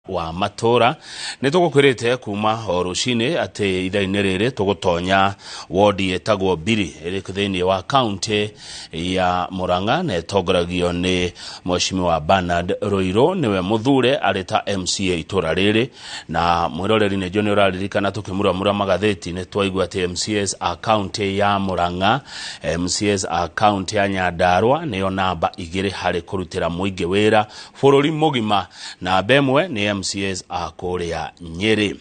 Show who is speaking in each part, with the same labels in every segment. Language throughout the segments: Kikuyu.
Speaker 1: Wa matũra nĩ tũgũkwĩrĩte kuma o rũcinĩ atĩ ithaa-inĩ rĩrĩ tũgũtonya wodi ĩtagwo Mbiri ĩrĩ thĩinĩ wa kaunti ya Murang'a na ĩtongoragio nĩ Mheshimiwa Bernard Ruiru, nĩwe mũthure arĩ ta MCA itũra rĩrĩ. Na mwĩroreri, nĩ njũĩ nĩ ũraririkana tũkĩmuramura magathĩti nĩ twaigua atĩ MCAs a kaunti ya Murang'a, MCAs a kaunti ya Nyandarua nĩo namba 2 harĩ kũrutĩra mũingĩ wĩra bũrũri mũgima. Namba 1 nĩ MCAs a kũrĩa Nyĩrĩ.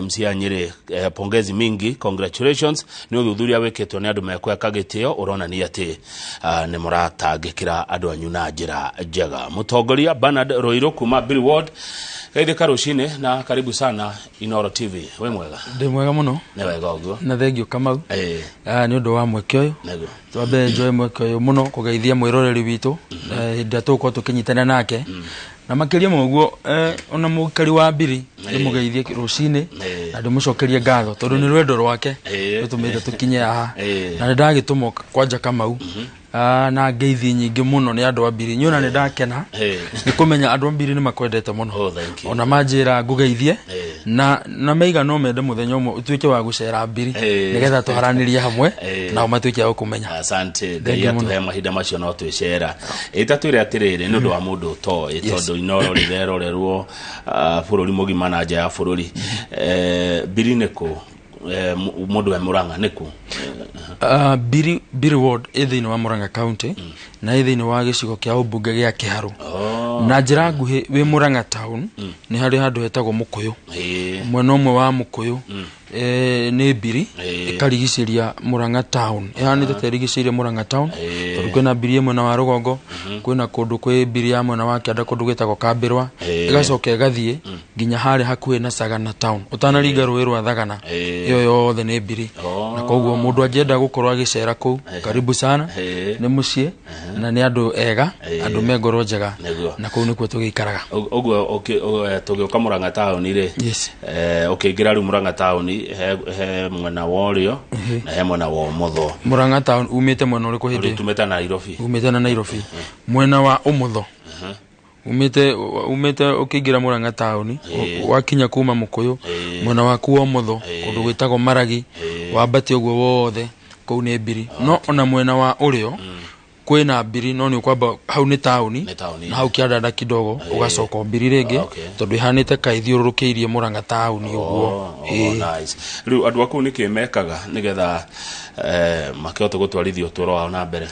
Speaker 1: MCA Nyĩrĩ, pongezi mingi, congratulations. Nĩ ũthuthuria wĩkĩtwo nĩ andũ mekweka gĩtĩo ũronania atĩ nĩ mũratangĩkĩra andũ anyu na njĩra njega. Mũtongoria Bernard Ruiru kuma Mbiri Ward, geithĩka rũcinĩ na karibu sana Inoro TV. Wĩ mwega?
Speaker 2: Ndĩ mwega mũno.
Speaker 1: Nĩ wega ũguo.
Speaker 2: Na thengio, Kamau. Nĩ ũndũ wa mweke ũyũ. Twambe njoe mweke ũyũ mũno kũgeithia mwĩroreri witũ hĩndĩ ĩrĩa tũgũkorwo tũkĩnyitanĩra nake, na makĩria ma ũguo ona mũikari wa Mbiri ndĩmũgeithie rũcinĩ na ndĩmũcokerie ngatho tondũ nĩ rwendo rwake rũtũmĩte tũkinye haha. Na nĩ ndagĩtũmwo kwanja, Kamau, na ngeithi nyingĩ mũno nĩ andũ a Mbiri. Nyona nĩ ndakena nĩ kũmenya andũ a Mbiri nĩ makwendete mũno.
Speaker 1: Oh, thank you.
Speaker 2: Ona manjĩra ngũgeithie na maiga no mende mũthenya ũmwe ũtuĩke wa gũcera Mbiri nĩgetha tũharanĩrie hamwe nao matuĩke a gũkũmenya.
Speaker 1: Asante. Ngai
Speaker 2: Thengiũ mũno.
Speaker 1: atũhe mahinda macio no twĩcera. Ĩtatwĩre atĩrĩrĩ, nĩ ũndũ wa mũndũ ũtoĩ, tondũ Inoro rĩrerorerwo bũrũri mũgima na nja ya bũrũri, Mbiri nĩ kũ? Mũndũ we Mũrang'a nĩ kũ?
Speaker 2: Mbiri Ward ĩ thĩinĩ wa Murang'a County na ĩ thĩinĩ wa gĩcigo kĩa ũmbunge gĩa Kĩharũ. Na njĩra nguhĩ, wĩ Murang'a town nĩ harĩ handũ hetagwo Mũkũyũ. Mwena ũmwe wa Mũkũyũ nĩ Mbiri. Ĩkarigicĩria Murang'a town, ĩhanĩte ta ĩrigicĩirie Murang'a town tondũ kwĩna Mbiri ĩ mwena wa rũgongo, kwĩna kũndũ kwĩ Mbiri ya mwena wa kĩanda, kũndũ gwĩtagwo Kambĩrwa, ĩgacoka ĩgathiĩ nginya harĩa hakuhĩ na Sagana town ũtanaringa rũĩ rwa Thagana. Ĩyo yothe nĩ Mbiri. Na koguo mũndũ angĩenda gũkorwo agĩcera kũu, karibu sana. Nĩ mũciĩ na nĩ andũ ega, andũ me ngoro njega. Na kũu nĩkuo tũgĩikaraga.
Speaker 1: Ũguo tũgĩũka Mũrang'a taũni rĩ, ũkĩingĩra rĩu Mũrang'a taũni he mwena wa ũrĩo na he mwena wa ũmotho.
Speaker 2: Mũrang'a town umĩte mwena ũrĩkũ hĩndĩ ĩyo?
Speaker 1: Tumĩte Nairobi.
Speaker 2: Umĩte na Nairobi, mwena wa ũmotho, umĩte ũkĩingĩra Mũrang'a taũni, wakinya kuma Mũkũyũ, mwena waku wa ũmotho, kũndũ gwĩtagwo Maragi, wambate ũguo wothe, kũu nĩ Mbiri. No ona mwena wa ũrĩo kwĩna Mbiri, no nĩ ũkwamba hau nĩ taũni.
Speaker 1: Nĩ taũni.
Speaker 2: Na hau kĩandanda kidogo ũgacoka Mbiri rĩngĩ tondũ ĩhanĩte ka ĩthiũrũrũkĩirie Mũrang'a taũni ũguo.
Speaker 1: Oh, nice. Rĩu andũ a kũu nĩkĩ mekaga nĩgetha makĩhote gũtwarithia ũtũũro wao na mbere?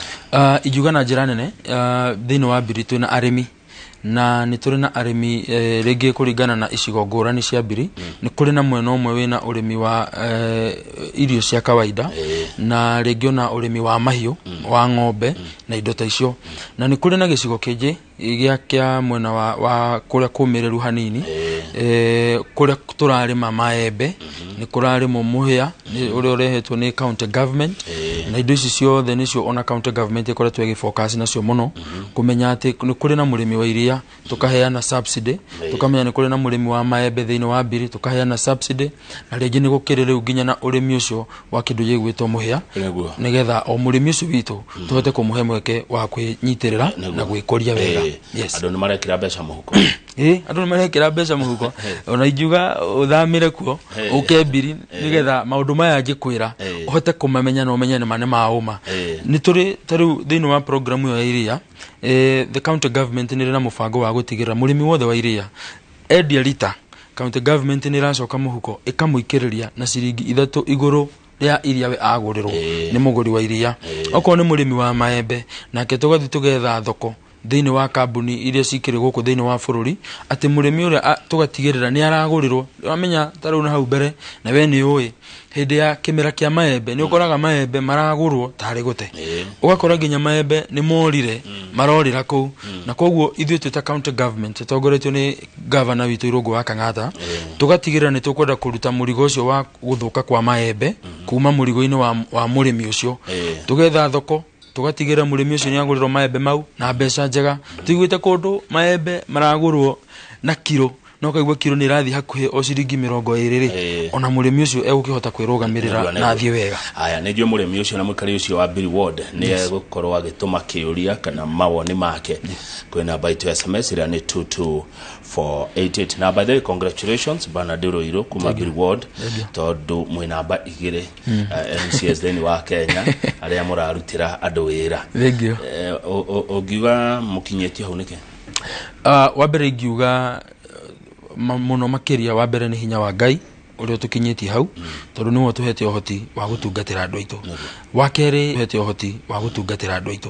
Speaker 2: Ingiuga na njĩra nene, thĩinĩ wa Mbiri twĩna arĩmi, na nĩ tũrĩ na arĩmi rĩngĩ kũringana na icigo ngũrani cia Mbiri. Nĩ kũrĩ na mwena ũmwe wĩna ũrĩmi wa irio cia kawaida na rĩngĩ ona ũrĩmi wa mahiũ, wa ng'ombe na indo ta icio, na nĩ kũrĩ na gĩcigo kĩngĩ gĩa kĩa mwena wa kũrĩa kũmĩrĩru hanini, kũrĩa tũrarĩma maembe, nĩ kũrarĩmwo mũhĩa nĩ ũrĩa ũrehetwo nĩ county government. Na indo ici ciothe nĩcio ona county government ĩkoretwo ĩgĩfocus nacio mũno, kũmenya atĩ nĩ kũrĩ na mũrĩmi wa iria, tũkaheana subsidy, tũkamenya nĩ kũrĩ na mũrĩmi wa maembe thĩinĩ wa Mbiri, tũkaheana subsidy, na rĩngĩ nĩ gũkĩrĩ rĩu nginya na ũrĩmi ũcio wa kĩndũ gĩgwĩtwo mũhĩa, nĩgetha o mũrĩmi ũcio witũ tũhote kũmũhe mweke wa kwĩnyitĩrĩra na gwĩkũria wega. Yes.
Speaker 1: Andũ nĩ marekĩra mbeca mũhuko?
Speaker 2: Ĩ, andũ nĩ marekĩra mbeca mũhuko. Ona ingiuga ũthamĩre kuo, ũke Mbiri, nĩgetha maũndũ maya ngĩkwĩra ũhote kũmamenya na ũmenye nĩma nĩ ma ũma. Nĩ tũrĩ ta rĩu thĩinĩ wa program ĩyo ya iria, the county government nĩ ĩrĩ na mũbango wa gũtigĩrĩra mũrĩmi wothe wa iria endia rita, county government nĩ ĩracoka mũhuko ĩkamũikĩrĩria na ciringi 3 igũrũ rĩa iria we agũrĩrwo nĩ mũgũri wa iria. Okorwo nĩ mũrĩmi wa maembe, nake tũgathiĩ tũgetha thoko thĩinĩ wa kambuni iria cikĩrĩ gũkũ thĩinĩ wa bũrũri, atĩ mũrĩmi ũrĩa tũgatigĩrĩra nĩ aragũrĩrwo. Wamenya ta rĩu na hau mbere, na we nĩ ũĩ, hĩndĩ ya kĩmera kĩa maembe nĩ ũkoraga maembe maragũrwo tarĩ gũte, ũgakora nginya maembe nĩ morire, marorĩra kũu. Na koguo ithuĩ twĩ ta county government ĩtongoretio nĩ gavana witũ Irũngũ wa Kang'ata, tũgatigĩrĩra nĩ tũkwenda kũruta mũrigo ũcio wa gũthũka kwa maembe kuma mũrigo-inĩ wa mũrĩmi ũcio. Tũgetha thoko, tũgatigĩrĩra mũrĩmi ũcio nĩ agũrĩrwo maembe mau na mbeca njega. Tũiguĩte kũndũ maembe maragũrwo na kiro. na ũkaigua kiro nĩ ĩrathiĩ hakuhĩ o ciringi 20 rĩ, ona mũrĩmi ũcio egũkĩhota kwĩrũgamĩrĩra na athiĩ wega.
Speaker 1: Aya, nĩ njũĩ mũrĩmi ũcio na mũikari ũcio wa Biri Ward nĩ egũkorwo agĩtũma kĩũria kana mawoni make kwĩ namba itũ ya SMS ĩrĩa nĩ 22488. Na by the way, congratulations Bernard Ruiru kuma Biri Ward, tondũ mwĩ namba 2 MCS thĩinĩ wa Kenya arĩa mũrarutĩra andũ wĩra.
Speaker 2: Thank you.
Speaker 1: Ũngiuga mũkinyĩtie hau nĩkĩ?
Speaker 2: Wa mbere ingiuga mũno makĩria, wa mbere nĩ hinya wa Ngai ũrĩa ũtũkinyĩtie hau, tondũ nĩwe ũtũhete ũhoti wa gũtungatĩra andũ aitũ. Wa kerĩ, ũhete ũhoti wa gũtungatĩra andũ aitũ.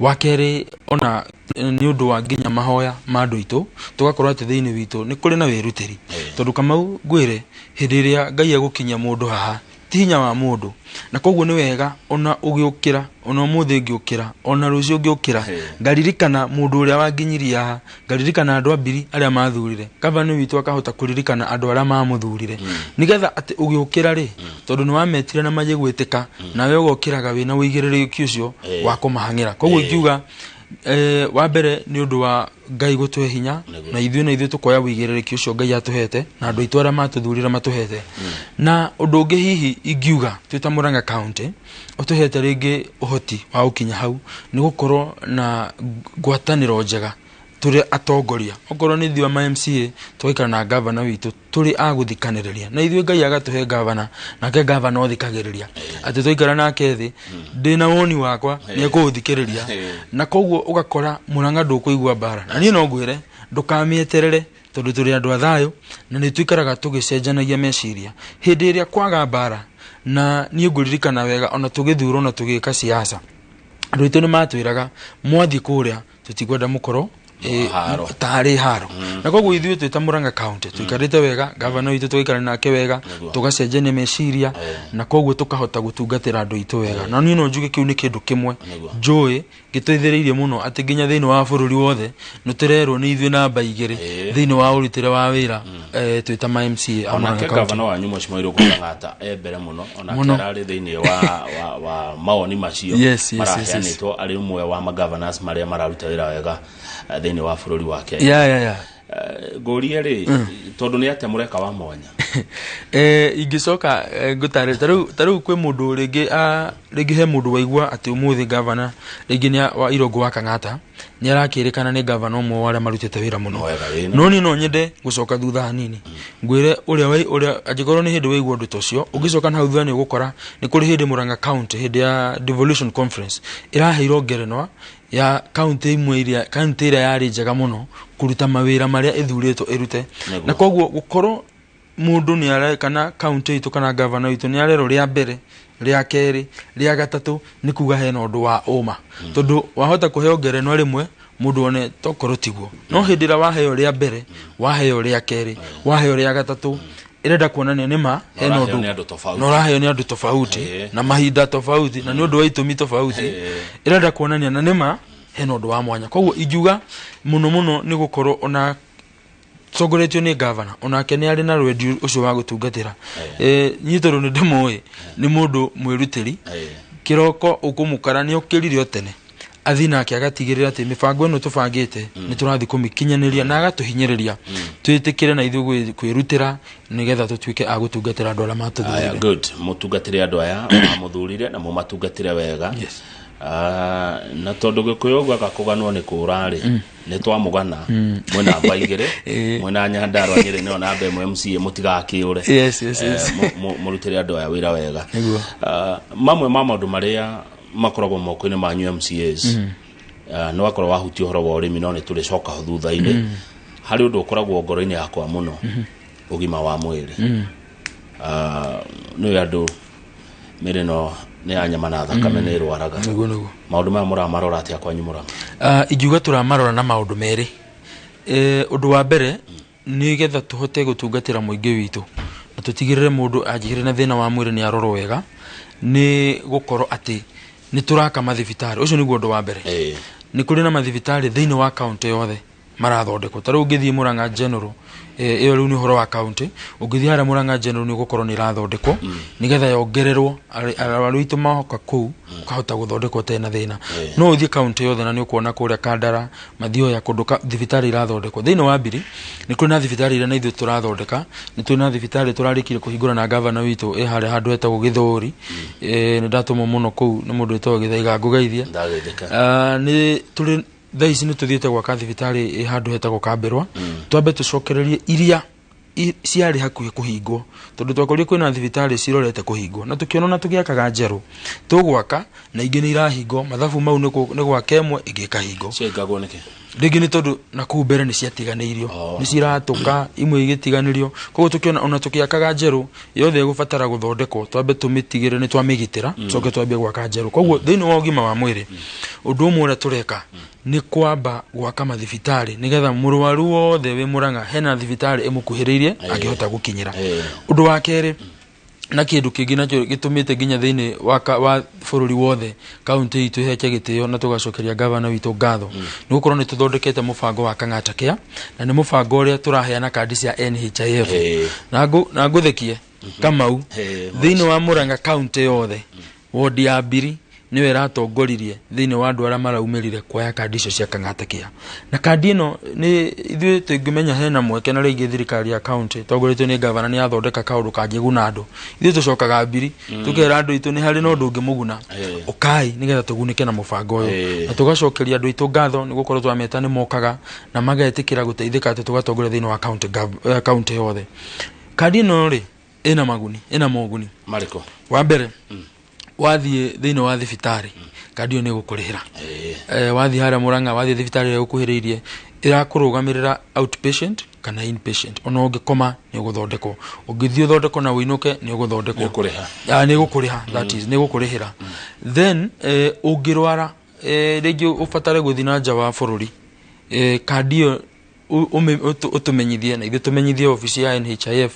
Speaker 2: Wa kerĩ, ona nĩ ũndũ wa nginya mahoya ma andũ aitũ, tũgakorwo atĩ thĩinĩ witũ nĩ kũrĩ na wĩrutĩri. Tondũ Kamau, ngwĩre, hĩndĩ ĩrĩa Ngai egũkinyia mũndũ haha, ti hinya wa mũndũ, na koguo nĩ wega ona ũgĩũkĩra, ona ũmũthĩ ngĩũkĩra, ona rũciũ ngĩũkĩra, ngaririkana mũndũ ũrĩa wanginyirie haha, ngaririkana andũ a Mbiri arĩa mathurire gavana witũ, akahota kũririkana andũ arĩa mamũthurire, nĩgetha atĩ ũgĩũkĩra rĩ, tondũ nĩ wametire na magĩgwĩtĩka, nawe ũgokĩraga wĩna ũigĩrĩrĩki ũcio wa kũmahang'ĩra. Koguo ingiuga wa mbere nĩ ũndũ wa Ngai gũtũhe hinya, na ithuĩ tũkoya ũigĩrĩrĩki ũcio Ngai atũhete na andũ aitũ arĩa matũthurire matũhete. Na ũndũ ũngĩ hihi ingiuga twĩ ta Murang'a County ũtũhete rĩngĩ ũhoti wa gũkinya hau nĩ gũkorwo na ngwatanĩro njega tũrĩ atongoria, okorwo nĩ ithuĩ ma MCA tũgaikara na gavana witũ tũrĩ a gũthikanĩrĩria, na ithuĩ Ngai agatũhe gavana, nake gavana othikagĩrĩria atĩ twaikara nake thĩ, ndĩna woni wakwa nĩ ekũũthikĩrĩria, na koguo ũgakora Murang'a ndũkũigua mbara. Na niĩ no ngwĩre ndũkamĩeterere, tondũ tũrĩ andũ a thayũ na nĩ tũikaraga tũgĩcenjanagia meciria hĩndĩ ĩrĩa kwaga mbara. Na niĩ ngũririkana wega ona tũgĩthurwo na tũgĩka siasa, andũ aitũ nĩ matwĩraga mwathiĩ kũrĩa tũtikwenda mũkorwo
Speaker 1: haro.
Speaker 2: Tarĩ haro. Na koguo ithuĩ twĩ ta Murang'a County tũikarĩte wega, gavana witũ tũgaikara nake wega, tũgacenjania meciria, na koguo tũkahota gũtungatĩra andũ aitũ wega. Na niĩ no njuge kĩu nĩ kĩndũ kĩmwe njũĩ gĩteithĩrĩirie mũno, atĩ nginya thĩinĩ wa bũrũri wothe nĩ tũrerwo nĩ ithuĩ namba 2 thĩinĩ wa ũrutĩre wa wĩra, twĩ ta ma MCA a
Speaker 1: Onake
Speaker 2: Murang'a County.
Speaker 1: Gavana wanyu Mheshimiwa Irũngũ Kang'ata e mbere mũno, onake
Speaker 2: Mũno.
Speaker 1: ararĩ thĩinĩ wa mawoni macio maraheanĩtwo arĩ ũmwe wa magovernors marĩa mararuta wĩra wega thĩinĩ wa bũrũri wa Kenya. Ngũrie rĩ, tondũ nĩ atĩa mũreka wa mwanya?
Speaker 2: Ingĩcoka ngũtarĩrie, ta rĩu kwĩ mũndũ rĩngĩ, rĩngĩ he mũndũ waigua atĩ ũmũthĩ gavana rĩngĩ nĩ wa Irũngũ wa Kang'ata nĩ arakĩrĩkana nĩ gavana ũmwe wa arĩa marutĩte wĩra mũno.
Speaker 1: Wega, ĩĩ.
Speaker 2: No niĩ no nyende gũcoka thutha hanini ngwĩre ũrĩa angĩkorwo nĩ hĩndĩ waigua ũndũ ta ũcio, ũngĩcoka na hau thutha nĩ ũgũkora nĩ kũrĩ hĩndĩ Murang'a County, hĩndĩ ya devolution conference, ĩraheirwo ngerenwa ya county imwe iria county ĩrĩa yarĩ njega mũno kũruta mawĩra marĩa ĩthurĩtwo ĩrute. Na koguo gũkorwo mũndũ nĩ are kana county itũ kana gavana witũ nĩ arerwo rĩa mbere, rĩa kerĩ, rĩa gatatũ, nĩ kuga hena ũndũ wa ũma, tondũ wahota kũheo ngerenwa rĩmwe mũndũ one tokorwo tiguo, no hĩndĩ ĩrĩa waheo rĩa mbere, waheo rĩa kerĩ, waheo rĩa gatatũ, ĩrenda kuonania nĩ ma hena
Speaker 1: ũraheo
Speaker 2: ũndũ
Speaker 1: nĩ andũ tofauti.
Speaker 2: Na ũraheo nĩ andũ tofauti na mahinda tofauti na nĩ ũndũ wa itũmi tofauti, ĩrenda kuonania na nĩ ma hena ũndũ wa mwanya. Koguo ingiuga mũno mũno nĩ gũkorwo ona tongoretio nĩ gavana, onake nĩ arĩ na rwendi ũcio wa gũtungatĩra. Niĩ tondũ nĩ ndĩmũĩ nĩ mũndũ mwĩrutĩri, kĩroko ũkũmũkara nĩ okĩrire o tene athi nake agatigĩrĩra atĩ mĩbango ĩno tũbangĩte nĩ tũrathiĩ kũmĩkinyanĩria, na agatũhinyĩrĩria twĩtĩkĩre na ithuĩ kwĩrutĩra nĩgetha tũtuĩke a gũtungatĩra andũ arĩa
Speaker 1: Aya,
Speaker 2: matũthurire.
Speaker 1: Good, mũtungatĩre andũ aya mamũthurire na mũmatungatĩre wega. Na tondũ gĩkũyũ ũguo agakũganwo nĩ kũra rĩ, nĩ twamũgana mwĩ namba 2, mwĩna Nyandarua Nyĩrĩ nĩyo namba 1 MCA, mũtigakĩũre. Mũrutĩre andũ aya wĩra wega. Mamwe ma maũndũ marĩa makoragwo moko-inĩ manyu MCAs, nĩ wakorwo wahutia ũhoro wa ũrĩmi, no nĩ tũrĩcoka ho thutha-inĩ. Harĩ ũndũ ũkoragwo ngoro-inĩ yakwa mũno, ũgima wa mwĩrĩ. Nĩ andũ mĩrĩ no nĩ ya nyama na thakame, nĩ ĩrwaraga.
Speaker 2: Nĩguo nĩguo.
Speaker 1: Maũndũ maya mũramarora atĩa kwanyu Mũrang'a?
Speaker 2: Ingiuga tũramarora na maũndũ merĩ. Ũndũ wa mbere, nĩgetha tũhote gũtungatĩra mũingĩ witũ na tũtigĩrĩre mũndũ angĩgĩrĩ na thĩna wa mwĩrĩ nĩ arorwo wega, nĩ gũkorwo atĩ nĩ tũraka mathibitarĩ. Ũcio nĩguo ũndũ wa mbere. Nĩ kũrĩ na mathibitarĩ thĩinĩ wa kaunti yothe. Marathondekwo. Ta rĩu ũngĩthiĩ Murang'a General, ĩyo rĩu nĩ ũhoro wa county, ũngĩthiĩ harĩa Murang'a General nĩ ũgũkorwo nĩ ĩrathondekwo nĩgetha yongererwo arwaru aitũ mahoka kũu, ũkahota gũthondekwo ũtarĩ na thĩna. No ũthiĩ county yothe na nĩ ũkuona kũrĩa Kandara, Mathioya, kũndũ thibitarĩ irathondekwo. Thĩinĩ wa Mbiri nĩ kũrĩ na thibitarĩ iria na ithuĩ tũrathondeka. Nĩ tũrĩ na thibitarĩ tũrarĩkire kũhingũra na gavana witũ ĩ harĩa handũ hetagwo Gĩthũri. Nĩ ndatũmwo mũno kũu nĩ mũndũ wĩtagwo Gĩthaiga, ngũgeithie.
Speaker 1: Ndageithĩka.
Speaker 2: Nĩ tũrĩ thaa ici nĩ tũthiĩte gwaka thibitarĩ ĩ handũ hetagwo Kambĩrwa, twambe tũcokererie iria ciarĩ hakuhĩ kũhingwo, tondũ twakorire kwĩna thibitarĩ cirorete kũhingwo na tũkĩona na tũgĩakaga njerũ tũgwaka na ingĩ nĩ irahingwo. Mathabu mau nĩ gwaka ĩmwe, ĩngĩ ĩkahingwo.
Speaker 1: Ciahingagwo nĩkĩ?
Speaker 2: Rĩngĩ nĩ tondũ na kũu mbere nĩ ciatiganĩirio, nĩ ciratũka, imwe igĩtiganĩrio. Koguo tũkĩona ona tũkĩakaga njerũ yothe ĩgũbatara gũthondekwo, twambe tũmĩtigĩre nĩ twamĩgitĩra, tũcoke twambie gwaka njerũ. Koguo thĩinĩ wa ũgima wa mwĩrĩ, ũndũ ũmwe ũrĩa tũreka nĩ kwamba gwaka mathibitarĩ nĩgetha mũrwaru wothe wĩ Murang'a hena thibitarĩ ĩmũkuhĩrĩirie angĩhota gũkinyĩra. Ũndũ wa kerĩ na kĩndũ kĩngĩ nakĩo gĩtũmĩte nginya thĩinĩ wa bũrũri wothe kaunti itũ iheke gĩtĩo na tũgacokeria gavana witũ ngatho nĩ gũkorwo nĩ tũthondekete mũbango wa Kang'ata Care, na nĩ mũbango ũrĩa tũraheana kandi cia NHIF. Na ngũthekie, Kamau, thĩinĩ wa Murang'a kaunti yothe, wodi ya Mbiri nĩyo ĩratongoririe thĩinĩ wa andũ arĩa maraumĩrire kuoya kandi icio cia Kang'ata Care. Na kandi ĩno nĩ ithuĩ tũngĩmenya hena mweke na rĩngĩ thirikari ya county tongoretio nĩ gavana nĩ yathondeka kaũndũ kangĩguna andũ, ithuĩ tũcokaga Mbiri tũkera andũ aitũ nĩ harĩ na ũndũ ũngĩmũguna, ũkai nĩgetha tũgunĩke na mũbango ũyũ. Na tũgacokeria andũ aitũ ngatho nĩ gũkorwo twameta nĩ mokaga na magetĩkĩra gũteithĩka atĩ tũgatongoria thĩinĩ wa county yothe. Kandi ĩno rĩ ĩna maguni, ĩna moguni.
Speaker 1: Marĩkũ?
Speaker 2: Wa mbere, wathiĩ thĩinĩ wa thibitarĩ, kandi ĩyo nĩ ĩgũkũrĩhĩra. Wathiĩ harĩa Murang'a, wathiĩ thibitarĩ ĩrĩa ĩgũkuhĩrĩirie, ĩrakũrũgamĩrĩra outpatient kana inpatient. Ona ũngĩkoma nĩ ũgũthondekwo, ũngĩthiĩ ũthondekwo na ũinũke nĩ ũgũthondekwo.
Speaker 1: Nĩ ũkũrĩha.
Speaker 2: Ah, nĩ ĩgũkũrĩha, that is nĩ ĩgũkũrĩhĩra. Then ũngĩrwara, rĩngĩ ũbatare gũthiĩ na nja wa bũrũri, kandi ĩyo ũtũmenyithie na ithuĩ tũmenyithie obici ya NHIF,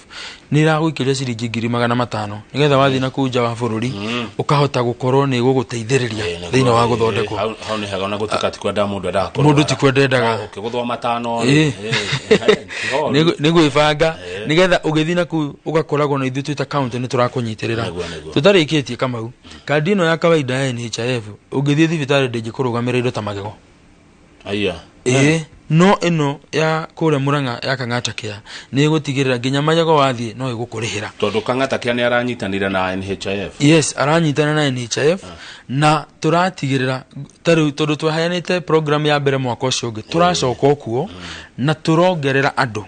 Speaker 2: nĩ ĩragũikĩria ciringi 500,000 nĩgetha wathiĩ na kũu nja wa bũrũri ũkahota gũkorwo nĩ ĩgũgũteithĩrĩria thĩinĩ wa gũthondekwo.
Speaker 1: Hau nĩ hega, ona gũtuĩka ti kwenda mũndũ endaga kũrwara.
Speaker 2: Mũndũ ti kwenda endaga.
Speaker 1: Ũkĩgũthwo matano.
Speaker 2: Nĩ gwĩbanga nĩgetha ũgĩthiĩ na kũu ũgakoragwo na ithuĩ twĩ ta county nĩ tũrakũnyitĩrĩra.
Speaker 1: Nĩguo.
Speaker 2: Tũtarĩkĩtie, Kamau, kandi ĩno ya kawaida ya NHIF, ũngĩthiĩ thibitarĩ ndĩngĩkũrũgamĩrĩra indo ta magego.
Speaker 1: Aya.
Speaker 2: Ĩĩ, no ĩno ya kũrĩa Murang'a ya Kang'ata Care nĩ ĩgũtigĩrĩra nginya magego wathiĩ no ĩgũkũrĩhĩra.
Speaker 1: Tondũ Kang'ata Care nĩ aranyitanĩra na NHIF.
Speaker 2: Yes, aranyitana na NHIF, na tũratigĩrĩra ta rĩu tondũ twaheanĩte program ya mbere mwaka ũcio ũngĩ, tũracoka o kuo na tũrongerera andũ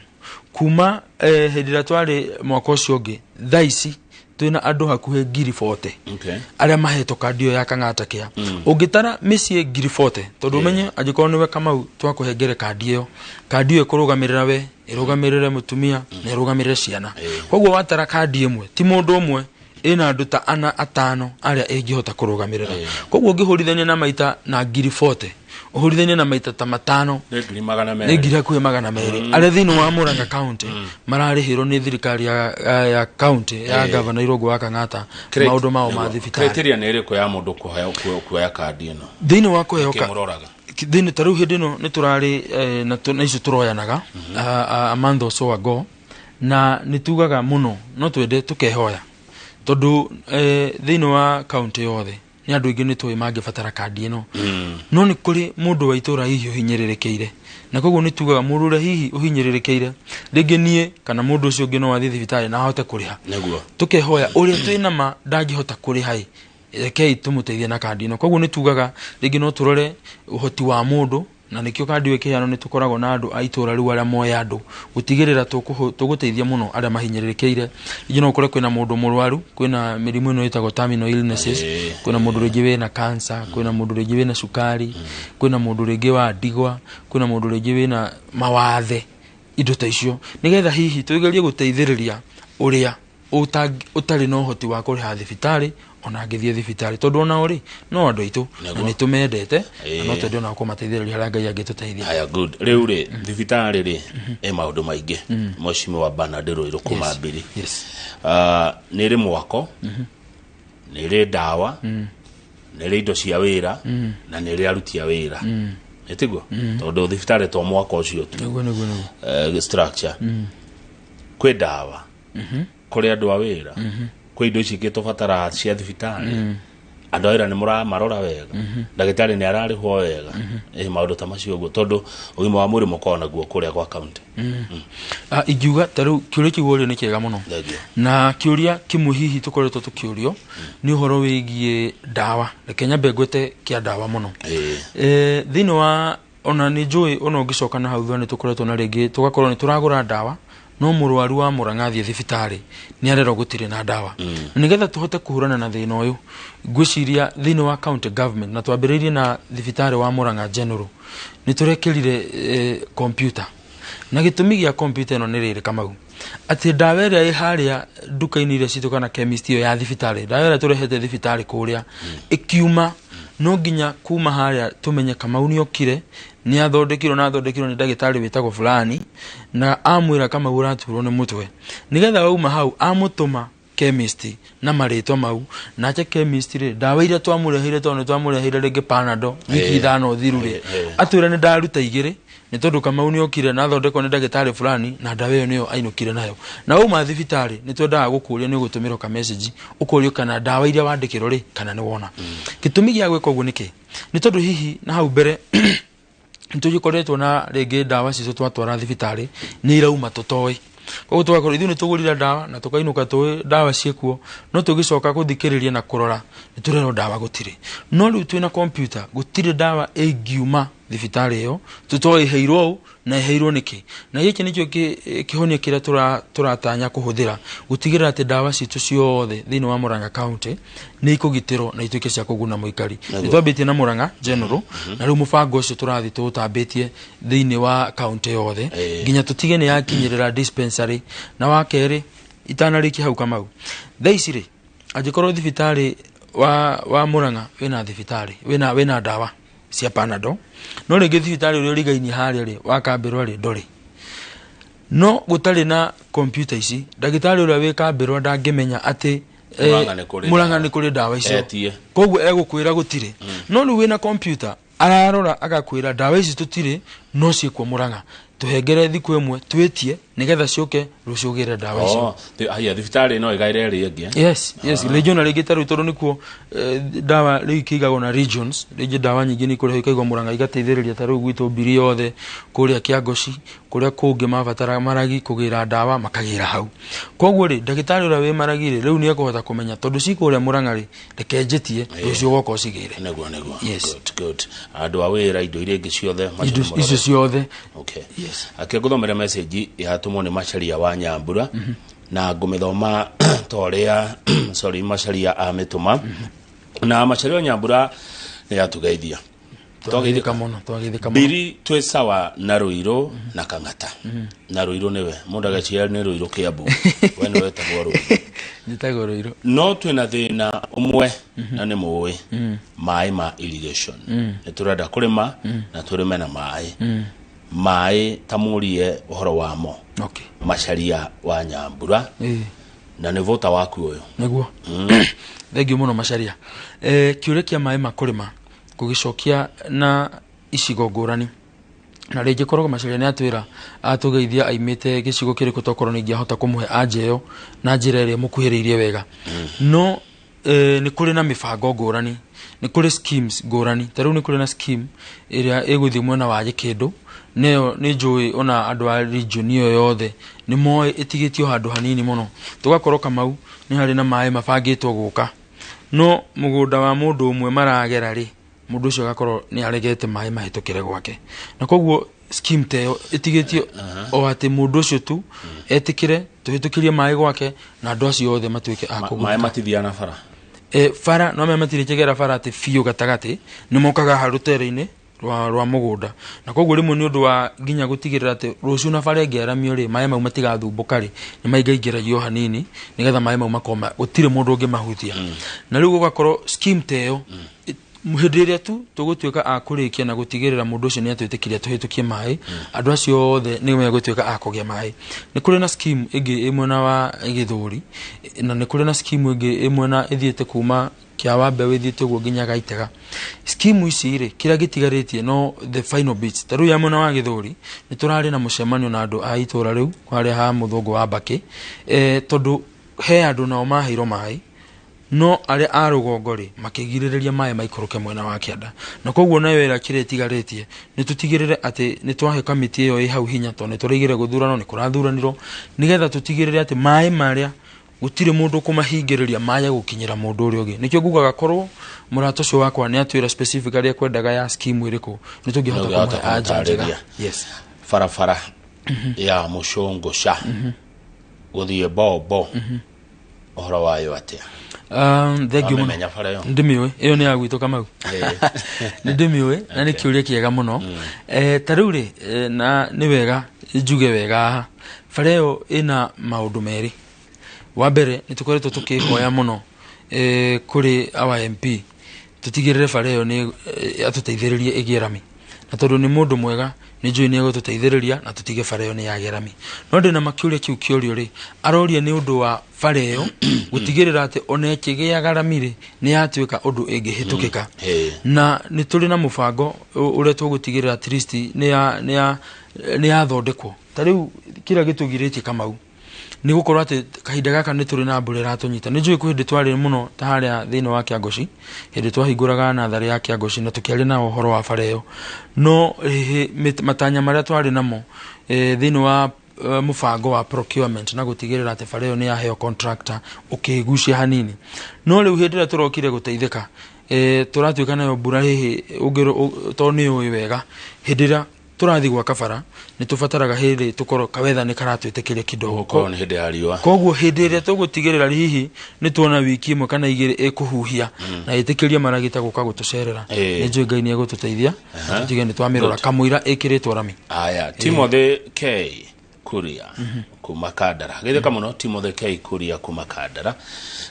Speaker 2: kuma hĩndĩ ĩrĩa twarĩ mwaka ũcio ũngĩ. Thaa ici twĩna andũ hakuhĩ 40,000 arĩa mahetwo kandi ĩyo ya Kang'ata Care. Ũngĩtara mĩciĩ 40,000, tondũ ũmenye angĩkorwo nĩwe Kamau twakũhengere kandi ĩyo, kandi ĩyo ĩkũrũgamĩrĩra we, ĩrũgamĩrĩre mũtumia na ĩrũgamĩrĩre ciana. Koguo watara kandi ĩmwe ti mũndũ ũmwe, ĩna andũ ta ana, atano arĩa ĩngĩhota kũrũgamĩrĩra. Koguo ũngĩhũrithania na maita na 40,000, ũhũrithanie na maita ta matano,
Speaker 1: Nĩ 200,000.
Speaker 2: Nĩ 200,000 hakuhĩ arĩa thĩinĩ wa Murang'a county mararĩhĩrwo nĩ thirikari ya county ya gavana Irũngũ wa Kang'ata maũndũ mao ma thibitarĩ.
Speaker 1: Criteria nĩ ĩrĩkũ ya mũndũ kuoya kandi ĩno?
Speaker 2: Thĩinĩ wa kũheo
Speaker 1: Kĩmũroraga.
Speaker 2: Thĩinĩ ta rĩu hĩndĩ ĩno nĩ tũrarĩ na icio tũroyanaga a month or so ago, na nĩ tugaga mũno no twende tũkehoya tondũ thĩinĩ wa county yothe nĩ andũ aingĩ nĩ tũĩ mangĩbatara kandi ĩno, no nĩ kũrĩ mũndũ wa itũra hihi ũhinyĩrĩrĩkĩire, na koguo nĩ tugaga mũndũ ũrĩa hihi ũhinyĩrĩrĩkĩire, rĩngĩ niĩ kana mũndũ ũcio ũngĩ no athiĩ thibitarĩ na ahote kũrĩha, tũkehoya ũrĩa twĩna ma ndangĩhota kũrĩha ĩ, rekei tũmũteithie na kandi ĩno. Koguo nĩ tugaga rĩngĩ no tũrore ũhoti wa mũndũ, na nĩkĩo kandi ĩyo ĩkĩheanwo nĩ tũkoragwo na andũ a itũra rĩu arĩa moĩ andũ gũtigĩrĩra tũgũteithia mũno arĩa mahinyĩrĩrĩkĩire. Rĩngĩ no ũkore kwĩna mũndũ mũrwaru, kwĩna mĩrimũ ĩno ĩtagwo terminal illnesses, kwĩna mũndũ rĩngĩ wĩna cancer, kwĩna mũndũ rĩngĩ wĩna cukari, kwĩna mũndũ rĩngĩ wa ndigwa, kwĩna mũndũ rĩngĩ wĩna mawathe, indo ta icio, nĩgetha hihi tũgerie gũteithĩrĩria ũrĩa ũtarĩ na ũhoti wa kũrĩha thibitarĩ ona angĩthiĩ thibitarĩ, tondũ onao rĩ no andũ aitũ na nĩ tũmendete na no twende onao kũmateithĩrĩria harĩa Ngai angĩtũteithia.
Speaker 1: Haya, good. Rĩu rĩ, thibitarĩ rĩ ĩ maũndũ maingĩ, Mheshimiwa Bernard Rũirũ kuma Mbiri. Ah, nĩ ĩrĩ mwako, nĩ ĩrĩ ndawa, nĩ ĩrĩ indo cia wĩra na nĩ ĩrĩ aruti a wĩra. Ĩtiguo tondũ thibitarĩ to mwaka ũcio tu.
Speaker 2: Nĩguo, nĩguo, nĩguo.
Speaker 1: Structure kwĩ ndawa, kũrĩ andũ a wĩra, kwĩ indo ici ingĩ tũbataraga cia thibitarĩ, andũ a wĩra nĩ mũramarora wega, ndagĩtarĩ nĩ ararĩhwo wega, maũndũ ta macio ũguo, tondũ ũgima wa mwĩrĩ mũkoragwo naguo kũrĩa gwa kaunti.
Speaker 2: Ingiuga ta rĩu kĩũria kĩu worio nĩ kĩega mũno.
Speaker 1: Thengiũ.
Speaker 2: Na kĩũria kĩmwe hihi tũkoretwo tũkĩũrio nĩ ũhoro wĩgiĩ ndawa. Reke nyambe ngwete kĩa ndawa mũno. Thĩinĩ wa ona nĩ njũĩ ona ũngĩcoka na hau thutha nĩ tũkoretwo na rĩngĩ tũgakorwo nĩ tũragũra ndawa, no mũrwaru wa Murang'a athiĩ thibitarĩ nĩ arerwo gũtirĩ na ndawa. Na nĩgetha tũhote kũhũrana na thĩna ũyũ, ngwĩciria thĩinĩ wa county government, na twambĩrĩirie na thibitarĩ wa Murang'a General, nĩ tũrekĩrire computer. Na gĩtũmi gĩa computer ĩno nĩ rĩrĩ, Kamau, atĩ ndawa ĩrĩa ĩ harĩa nduka-inĩ iria citũ kana chemist ĩyo ya thibitarĩ, ndawa ĩrĩa tũrehete thibitarĩ kũrĩa ĩkiuma, no nginya kuma harĩa tũmenye Kamau nĩ okire, nĩ athondekirwo na athondekirwo nĩ ndagĩtarĩ wĩtagwo fulani, na amwĩra Kamau ũraturwo nĩ mũtwe, nĩgetha wauma hau amũtũma chemist na marĩtwa mau, nake chemist rĩ, ndawa iria twamũreheire, tondũ nĩ twamũreheire rĩngĩ Panadol wiki 5 thiru rĩ, atwĩre nĩ ndaruta 2 nĩ tondũ Kamau nĩ okire na athondekwo nĩ ndagĩtarĩ fulani, na ndawa ĩyo nĩyo ainũkire nayo. Na wauma thibitarĩ nĩ twendaga gũkũria, nĩ ũgũtũmĩrwo ka message ũkũrio kana ndawa iria wandĩkĩrwo rĩ, kana nĩ wona. Gĩtũmi gĩa gwĩka ũguo nĩkĩ? Nĩ tondũ hihi na hau mbere nĩtũgĩkoretwo na rĩngĩ ndawa citũ twatwara thibitarĩ nĩ irauma tũtoĩ, koguo tũgakorwo ithuĩ nĩ tũgũrire ndawa na tũkainũka tũĩ ndawa ciĩkuo, no tũgĩcoka gũthikĩrĩria na kũrora nĩ tũrerwo ndawa gũtirĩ. No rĩu twĩna computer, gũtirĩ ndawa ĩngiuma thibitarĩ ĩyo tũtoĩ ĩheirwo ũũ na ĩheirwo nĩkĩ. Na gĩkĩ nĩkĩo kĩhonia kĩrĩa tũratanya kũhũthĩra gũtigĩrĩra atĩ ndawa citũ ciothe thĩinĩ wa Murang'a County nĩ ikũgitĩrwo na ituĩke cia kũguna mũikari. Nĩ twambĩtie na Murang'a General, na rĩu mũbango ũcio tũrathiĩ tũũtambĩtie thĩinĩ wa county yothe nginya tũtige nĩ yakinyĩrĩra dispensary. Na wa kerĩ, itanarĩkia hau Kamau, thaa ici rĩ, angĩkorwo thibitarĩ wa Murang'a wĩna thibitarĩ wĩna ndawa cia Panadol, no rĩngĩ thibitarĩ ũrĩa ũrigainie harĩa rĩ wa Kambĩrwa rĩ ndũrĩ, no gũtarĩ na computer ici, ndagĩtarĩ ũrĩa wĩ Kambĩrwa ndangĩmenya atĩ Murang'a nĩ kũrĩ ndawa icio, koguo egũkwĩra gũtirĩ. No rĩu wĩna computer ararora agakwĩra ndawa ici tũtirĩ, no ciĩkuo Murang'a, tũhengere thikũ ĩmwe twĩtie nĩgetha ciũke rũciũ ũgĩre ndawa icio.
Speaker 1: Haya, thibitarĩ no ĩgaĩre ĩrĩa ĩngĩ.
Speaker 2: Yes, yes, rĩngĩ ona rĩngĩ ta rĩu tondũ nĩkuo ndawa rĩu ikĩigagwo na regions, rĩngĩ ndawa nyingĩ nĩ ikũrehwo ikaigwo Murang'a igateithĩrĩria ta rĩu gwitũ Mbiri yothe, kũrĩa Kĩangoci, kũrĩa kũngĩ mabatara Maragi kũgĩra ndawa makagĩra hau. Koguo rĩ, ndagĩtarĩ ũrĩa wĩ Maragi rĩ, rĩu nĩ ekũhota kũmenya tondũ ci kũrĩa Murang'a rĩ, reke njĩtie rũciũ goka ũcigĩre.
Speaker 1: Nĩguo, nĩguo.
Speaker 2: Yes.
Speaker 1: Good, good. Andũ a wĩra, indo iria ingĩ ciothe,
Speaker 2: indo icio ciothe.
Speaker 1: Okay.
Speaker 2: Yes.
Speaker 1: Akĩngũthomera message yatũmwo nĩ Macharia wa Nyambura, na ngũmĩthoma ta ũrĩa sorry Macharia amĩtũma. Na Macharia wa Nyambura nĩ yatũgeithia.
Speaker 2: Twageithĩka mũno, twageithĩka mũno.
Speaker 1: Mbiri twĩ sawa na Ruiru na Kang'ata. Na Ruiru nĩwe mũndũ ageciria nĩ Ruiru Kiambu, we nĩwe wĩtagwo Ruiru.
Speaker 2: Njĩtagwo Ruiru.
Speaker 1: No twĩna thĩna ũmwe na nĩ mũĩ, maĩ ma irrigation. Nĩ tũrenda kũrĩma na tũrĩme na maĩ. Maĩ ta mũrie ũhoro wamo.
Speaker 2: Okay.
Speaker 1: Macharia wa Nyambura. Na nĩ vota waku ũyũ.
Speaker 2: Nĩguo. Thengiũ mũno Macharia. Kĩũria kĩa maĩ ma kũrĩma gũgĩcokia na icigo ngũrani, na rĩngĩ korwo Macharia nĩ atwĩra atũgeithia aimĩte gĩcigo kĩrĩkũ, tokorwo nĩ ingĩahota kũmũhe anja ĩyo na njĩra ĩrĩa ĩmũkuhĩrĩirie wega. No nĩ kũrĩ na mĩbango ngũrani, nĩ kũrĩ schemes ngũrani. Ta rĩu nĩ kũrĩ na scheme ĩrĩa ĩgũthiĩ mwena wa Gĩkĩndũ, nĩyo nĩ njũĩ ona andũ a region ĩyo yothe nĩ moĩ ĩtigĩtio handũ hanini mũno. Tũgakorwo Kamau nĩ harĩ na maĩ mabangĩtwo gũka, no mũgũnda wa mũndũ ũmwe maragera rĩ, mũndũ ũcio agakorwo nĩ aregete maĩ mahĩtũkĩre gwake. Na koguo scheme ta ĩyo ĩtigĩtio o atĩ mũndũ ũcio tu etĩkĩre tũhĩtũkĩrie maĩ gwake na andũ acio othe matuĩke a kũgunĩka.
Speaker 1: Maĩ matithiaga na bara.
Speaker 2: Bara no maĩ matirĩ bara atĩ biũ gatagatĩ, nĩ mokaga haha rũtere-inĩ rwa mũgũnda. Na koguo rĩmwe nĩ ũndũ wa nginya gũtigĩrĩra atĩ rũciũ na bara ĩngĩaramio rĩ, maĩ mau matigathumbũka rĩ, nĩ maingaingĩragio hanini nĩgetha maĩ mau makorwo gũtirĩ mũndũ ũngĩmahutia. Na rĩu gũgakorwo scheme ta ĩyo hĩndĩ ĩrĩa tu tũgũtuĩka a kũrĩkia na gũtigĩrĩra mũndũ ũcio nĩ atwĩtĩkirie tũhĩtũkie maĩ, andũ acio othe nĩ megũtuĩka a kũgĩa maĩ. Nĩ kũrĩ na scheme ĩngĩ ĩ mwena wa Gĩthũri, na nĩ kũrĩ na scheme ĩngĩ ĩ mwena ĩthiĩte kuma Kĩa wa mbeũ ĩthiĩte ũguo nginya Gaitega. Skimu ici rĩ, kĩrĩa gĩtigarĩtie no the final bits. Ta rĩu ya mwena wa Gĩthũri nĩ tũrarĩ na mũcemanio na andũ a itũra rĩu harĩa ha mũthũngũ wa Mbakĩ, tondũ he andũ nao maheirwo maĩ, no arĩa a rũgongo rĩ makĩgirĩrĩria maĩ maikũrũke mwena wa kĩanda, na koguo nayo ĩrĩa kĩrĩa ĩtigarĩtie nĩ tũtigĩrĩre atĩ nĩ twahe kamĩtĩ ĩyo ĩ hau hinya, tondũ nĩ tũraigire gũthurano, nĩ kũrathuranirwo, nĩgetha tũtigĩrĩre atĩ maĩ marĩa gũtirĩ mũndũ kũmahingĩrĩria maya gũkinyĩra mũndũ ũrĩa ũngĩ. Nĩkĩo ngugaga korwo mũrata ũcio wakwa nĩ atwĩra specifically ekwendaga ya scheme ĩrĩkũ, nĩ tũngĩhota
Speaker 1: Nĩũngĩhota
Speaker 2: kũmũhe anja njega.
Speaker 1: kũmũtarĩria.
Speaker 2: Yes.
Speaker 1: Barabara ya Mũcũngũca gũthiĩ Bombo, ũhoro wayo atĩa?
Speaker 2: Thank you mũno.
Speaker 1: Wamĩmenya bara ĩyo?
Speaker 2: Ndĩmĩũĩ, ĩyo nĩ ya gwitũ, Kamau. Nĩ ndĩmĩũĩ na nĩ kĩũria kĩega mũno. Ta rĩu rĩ, na nĩ wega njuge wega haha, bara ĩyo ĩna maũndũ merĩ. Wa mbere, nĩ tũkoretwo tũkĩhoya mũno kũrĩ our MP tũtigĩrĩre bara ĩyo nĩ atũteithĩrĩrie ĩgĩe rami, na tondũ nĩ mũndũ mwega nĩ njũĩ nĩ egũtũteithĩrĩria na tũtige bara ĩyo nĩ yagĩa rami. No ndĩna makĩũria kĩu kĩũrio rĩ, aroria nĩ ũndũ wa bara ĩyo gũtigĩrĩra atĩ ona ĩkĩgĩaga rami rĩ, nĩ yatuĩka ũndũ ĩngĩhĩtũkĩka. Na nĩ tũrĩ na mũbango ũrĩa tũgũtigĩrĩra at least nĩ yathondekwo. Ta rĩu kĩrĩa gĩtũgirĩtie, Kamau, nĩ gũkorwo atĩ kahinda gaka nĩ tũrĩ na mbura ĩratũnyita. Nĩ njũĩ kwĩ hĩndĩ twarĩ mũno ta harĩa thĩinĩ wa Kĩangoci, hĩndĩ twahingũraga natharĩ ya Kĩangoci na tũkĩaria nao ũhoro wa bara ĩyo, no hihi matanya marĩa twarĩ namo thĩinĩ wa mũbango wa procurement na gũtigĩrĩra atĩ bara ĩyo nĩ yaheo contractor ũkĩgucia hanini. No rĩu hĩndĩ ĩrĩa tũrokire gũteithĩka, tũratuĩka nayo mbura hihi tondũ nĩ ũĩ wega hĩndĩ ĩrĩa tũrathiĩ gwaka bara nĩ tũbataraga hĩndĩ tũkorwo kawetha nĩ karatwĩtĩkĩria kidogo.
Speaker 1: Gũkorwo nĩ hĩndĩ ya riũa.
Speaker 2: Koguo hĩndĩ ĩrĩa tũgũtigĩrĩra hihi nĩ tuona wiki ĩmwe kana igĩrĩ ĩkũhuhia na ĩtĩkĩrie maragita gũka gũtũcerera, nĩ njũĩ Ngai nĩ egũtũteithia na tũtige nĩ twamĩrora kamũira ĩkĩrĩtwo rami.
Speaker 1: Aya, Timothy K Kuria kuma Kandara, geithĩka mũno. Timothy K Kuria kuma Kandara,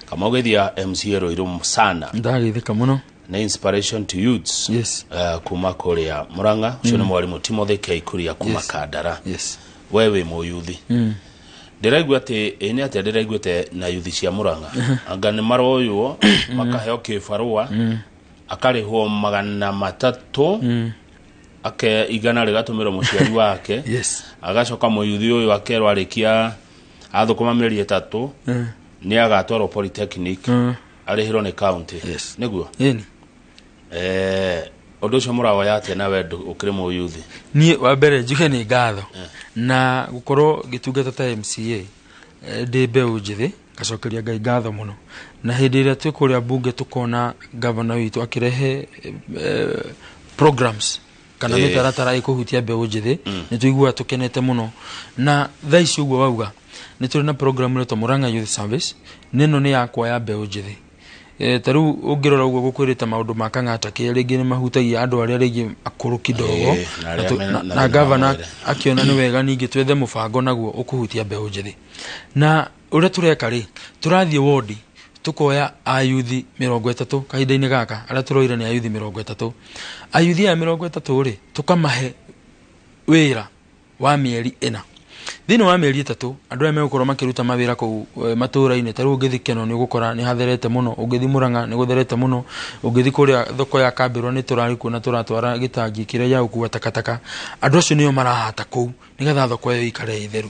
Speaker 1: kamageithia MCA Ruiru sana.
Speaker 2: Ndageithĩka mũno.
Speaker 1: Nĩ inspiration to youths. Kuma kũrĩa Murang'a, ũcio nĩ mwarimũ Timothy K Kuria kuma Kandara. We wĩ mũyuthi, ndĩraigua atĩ ĩ nĩ atĩa ndĩraiguĩte na yuthi cia Murang'a, anga nĩ maroywo makaheo kĩbarũa, akarĩhwo 300, ake 100 rĩgatũmĩrwo mũciari wake, agacoka mũyuthi ũyũ akerwo arĩkia athũkũma mĩeri 3 nĩ agatwarwo polytechnic, arĩhĩrwo nĩ county. Nĩguo?
Speaker 2: Ĩni.
Speaker 1: Ũndũ ũcio mũrawoya atĩa na we ũkĩrĩ mũyuthi?
Speaker 2: Niĩ wa mbere njuge nĩ ngatho na gũkorwo ngĩtungata ta MCA ndĩ mbeũ njĩthĩ, ngacokeria Ngai ngatho mũno. Na hĩndĩ ĩrĩa twĩ kũrĩa bunge tũkona gavana witũ akĩrehe programs kana mĩtaratara ĩkũhutia mbeũ njĩthĩ, nĩ tũiguaga tũkenete mũno. Na thaa ici ũguo wauga, nĩ tũrĩ na program ĩretwo Murang'a Youth Service, na ĩno nĩ yakwa ya mbeũ njĩthĩ. Ta rĩu ũngĩrora ũguo gũkwĩrĩte maũndũ ma kang'ata kĩ rĩngĩ nĩ mahutagia andũ arĩa rĩngĩ akũrũ kidogo.
Speaker 1: Na
Speaker 2: na
Speaker 1: arĩa mena
Speaker 2: na
Speaker 1: thĩna wa
Speaker 2: gavana
Speaker 1: mwĩrĩ.
Speaker 2: Akĩona nĩ wega ningĩ twethe mũbango naguo ũkũhutia mbeũ njĩthĩ. Na ũrĩa tũreka rĩ, tũrathiĩ wodi tũkoya ayuthi 30. Kahinda-inĩ gaka arĩa tũroire nĩ ayuthi 30. Ayuthi aya 30 rĩ, tũkamahe wĩra wa mĩeri 4. Thĩinĩ wa mĩeri 3 andũ aya megũkorwo makĩruta mawĩra kũu matũũra-inĩ. Ta rĩu ũngĩthiĩ Keno nĩ ũgũkora nĩ hatherete mũno, ũngĩthiĩ Murang'a nĩ gũtherete mũno, ũngĩthiĩ kũrĩa thoko ya Kambĩrwa nĩ tũrarĩ kuo na tũratwara gĩtangi kĩrĩa gĩa gũkua takataka. Andũ acio nĩo marahata kũu nĩgetha thoko ĩyo ĩikare ĩ theru.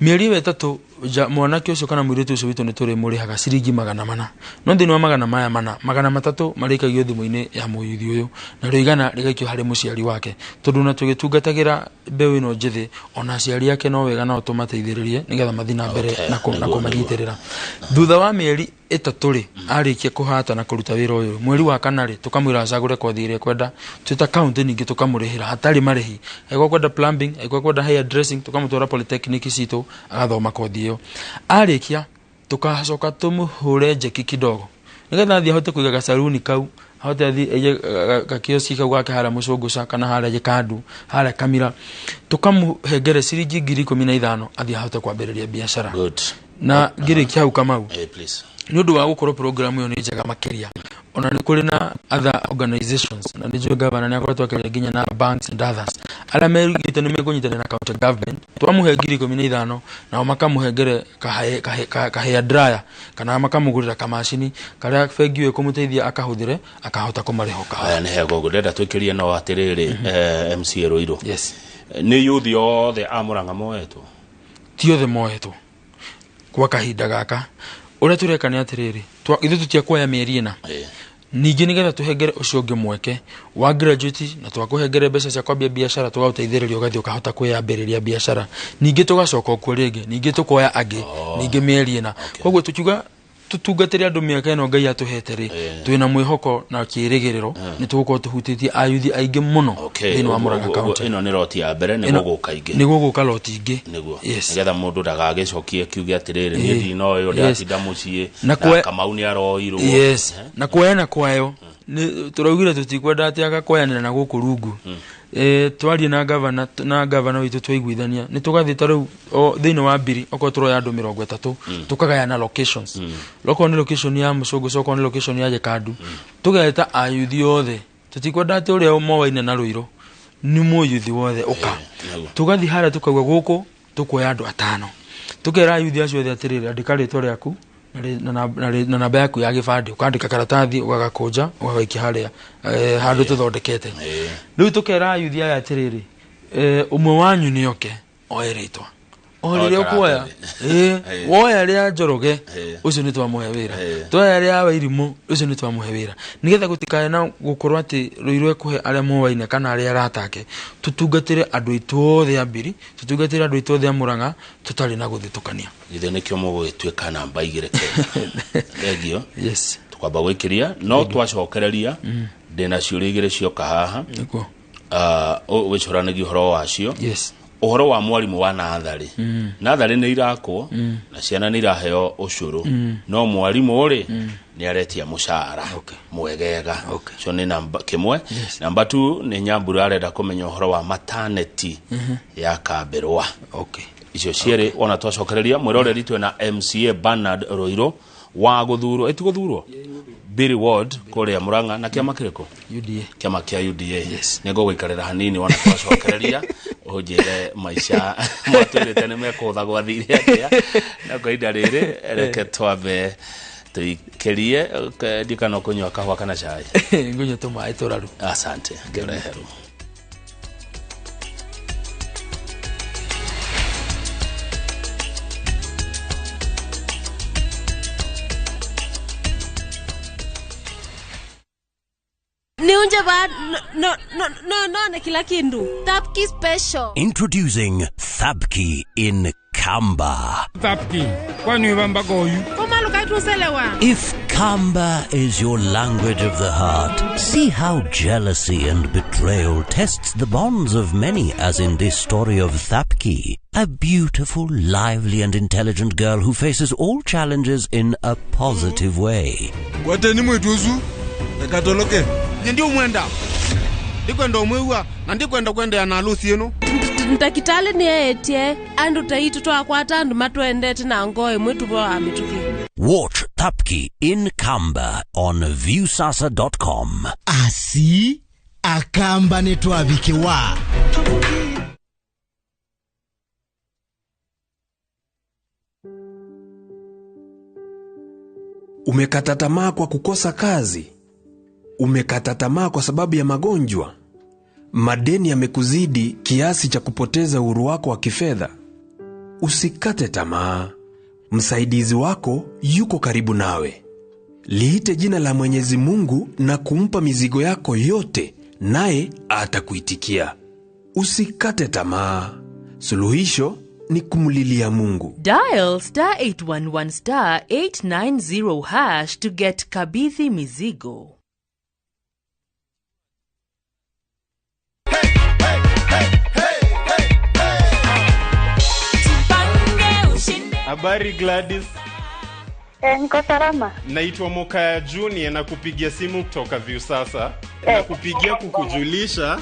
Speaker 2: Mĩeri ĩyo 3, mwanake ũcio kana mũirĩtu ũcio witũ nĩ tũrĩmũrĩhaga ciringi 400. No thĩinĩ wa magana maya mana, 300 marĩikagio thimũ-inĩ ya mũyuthi ũyũ, narĩo 100 rĩgaikio harĩ mũciari wake, tondũ na tũgĩtungatagĩra mbeũ ĩno njĩthĩ, ona aciari ake no wega nao tũmateithĩrĩrie nĩgetha mathiĩ na mbere na kũmanyitĩrĩra. Thutha wa mĩeri 3 rĩ, arĩkia kũhata na kũruta wĩra ũyũ, mweri wa kana rĩ, tũkamwĩra acagũre kothi ĩrĩa ekwenda. Twĩ ta county ningĩ tũkamũrĩhĩra hatarĩ marĩhi. Angĩkorwo kwenda plumbing, angĩkorwo kwenda hair dressing, tũkamũtwara polytechnic citũ agathoma kothi ĩyo. Arĩkia tũkacoka tũmũhũre njeki kidogo nĩgetha athiĩ ahote kũiga gacaruni kau, ahote athiĩ aige gakioski kau gake harĩa Mũcũngũca kana harĩa Gĩkandu, harĩa Kamira, tũkamũhengere ciringi 15,000 athiĩ ahote kwambĩrĩria biacara.
Speaker 1: Good.
Speaker 2: Na ngĩrĩkia hau Kamau,
Speaker 1: please.
Speaker 2: Nĩ ũndũ wa gũkorwo program ĩyo nĩ njega makĩria, ona nĩ kũrĩ na other organizations, na nĩ njũĩ governor nĩ akoretwo akĩaria nginya na banks and others arĩa merugĩte nĩ mekũnyitanĩra na county government. Twamũhe 15,000, nao makamũhengere ka hair dryer kana makamũgũrĩra kamacini karĩa bengi ĩyo ĩkũmũteithia akahũthĩre akahota kũmarĩha kahora.
Speaker 1: Aya nĩ hega ũguo. Ndĩrenda twĩkĩrie no atĩrĩrĩ, MCA Ruiru.
Speaker 2: Yes.
Speaker 1: Nĩ youth othe a Murang'a moetwo?
Speaker 2: Ti othe moetwo kwa kahinda gaka. Ũrĩa tũreka nĩ atĩrĩrĩ, ithuĩ tũtiakuoya mĩeri ĩna. Ningĩ nĩgetha tũhengere ũcio ũngĩ mweke wa graduate, na twakũhengere mbeca cia kwambia biacara, tũgagũteithĩrĩria ũgathiĩ ũkahota kwĩyambĩrĩria biacara. Ningĩ tũgacoka okuo rĩngĩ, ningĩ tũkoya angĩ, ningĩ mĩeri ĩna. Koguo tũkiuga tũtungatĩre andũ mĩaka ĩno Ngai atũhete rĩ, twĩna mwĩhoko na kĩĩrĩgĩrĩro nĩ tũgũkorwo tũhutĩtie ayuthi aingĩ mũno thĩinĩ wa Murang'a County.
Speaker 1: Ĩno nĩ roti ya mbere, nĩ gũgũka ingĩ.
Speaker 2: Nĩ gũgũka roti ingĩ.
Speaker 1: Nĩguo.
Speaker 2: Yes.
Speaker 1: Nĩgetha mũndũ ndagagĩcokie kiuge atĩrĩrĩ, niĩ ndinoywo, ndĩratinda mũciĩ,
Speaker 2: Na
Speaker 1: na Kamau nĩ aroirwo.
Speaker 2: Yes. Na kuoyana kwayo nĩ tũraugire tũtikwenda atĩ agakoyanĩra na gũkũ rungu. Twarie na governor, na governor witũ twaiguithania nĩ tũgathiĩ ta rĩu thĩinĩ wa Mbiri, okorwo tũroya andũ 30, tũkagayana locations. Okorwo nĩ location ya Mũcũngũca, okorwo nĩ location ya Gĩkandu, tũgeta ayuthi othe. Tũtikwenda atĩ ũrĩa moaine na Ruiru nĩ mũyuthi wothe ũka. Tũgathiĩ harĩa tũkauga gũkũ tũkuoya andũ 5. Tũkera ayuthi acio othe atĩrĩrĩ, andĩka rĩtwa rĩaku na namba yaku ya gĩbandĩ, ũkandĩka karatathi ũgagakũnja ũgagaikia harĩa handũ tũthondekete. Rĩu tũkera ayuthi aya atĩrĩrĩ, ũmwe wanyu nĩ oke oe rĩtwa. O rĩrĩa ũkuoya, woya rĩa Njoroge, ũcio nĩ twamũhe wĩra. Twoya rĩa Wairimũ, ũcio nĩ twamũhe wĩra. Nĩgetha gũtikae na gũkorwo atĩ Ruiru ekũhe arĩa moaine kana arĩa aratake, tũtungatĩre andũ aitũ othe a Mbiri, tũtungatĩre andũ aitũ othe a Murang'a, tũtarĩ na gũthitũkania.
Speaker 1: Githĩ nĩkĩo mũgũgĩtuĩka namba 2 Kenya. Thengio.
Speaker 2: Yes.
Speaker 1: Tũkwamba gwĩkĩria, no twacokereria, ndĩna ciũria 2 cioka haha.
Speaker 2: Nĩguo.
Speaker 1: Wĩcũranagie ũhoro wacio.
Speaker 2: Yes.
Speaker 1: Ũhoro wa mwarimũ wa natharĩ. Natharĩ nĩ irakwo, na ciana nĩ iraheo ũcũrũ. No mwarimũ rĩ, nĩ aretia mũcara mwegega. Ũcio nĩ namba 1. Namba 2 nĩ Nyambura arenda kũmenya ũhoro wa maternity ya Kambĩrwa. Icio cierĩ ona twacokereria mwĩroreri twĩna MCA Bernard Ruiru wa gũthurwo, ĩti gũthurwo Mbiri Ward kũrĩa Murang'a, na kĩama kĩrĩkũ?
Speaker 2: UDA.
Speaker 1: Kĩama kĩa UDA.
Speaker 2: Yes.
Speaker 1: Nĩ ngũgũikarĩra hanini ona twacokereria ũnjĩre maica matwĩrĩte nĩ mekũhũtha gwathire atĩa. Na kwa ihinda rĩrĩ reke twambe tũikĩrie, ndikana kũnyua kahũa kana cai.
Speaker 2: Ngũnyua tũmaĩ tũraru.
Speaker 1: Asante. Ngĩreherwo.
Speaker 3: Niunje ba no no no no na kila kindu. Thapki special.
Speaker 4: Introducing Thapki in Kamba.
Speaker 5: Thapki. Kwani ubamba goyu?
Speaker 3: Koma lukatuselewa.
Speaker 4: If Kamba is your language of the heart, see how jealousy and betrayal tests the bonds of many, as in this story of Thapki, a beautiful, lively and intelligent girl who faces all challenges in a positive way.
Speaker 6: Kwateni mwituzu? Nakatoloke.
Speaker 7: Ndio mwenda. Ndikwenda umwewa na ndikwenda kwenda na harusi yenu.
Speaker 3: Ntakitale ni etie andu taitu twakwata andu matwendete na ngoe mwitu bo amituki.
Speaker 4: Watch Thapki in Kamba on viewsasa.com.
Speaker 8: Asi akamba netwabikiwa.
Speaker 9: Umekata tamaa kwa kukosa kazi? Umekata tamaa kwa sababu ya magonjwa? Madeni yamekuzidi kiasi cha kupoteza uhuru wako wa kifedha? Usikate tamaa. Msaidizi wako yuko karibu nawe. Liite jina la Mwenyezi Mungu na kumpa mizigo yako yote, naye atakuitikia. Usikate tamaa. Suluhisho ni kumlilia Mungu.
Speaker 10: Dial star 811 star 890 hash to get Kabithi Mizigo.
Speaker 11: Habari Gladys.
Speaker 12: Niko salama.
Speaker 11: Naitwa Mokaya Junior na kupigia simu kutoka Viusasa. Na kupigia kukujulisha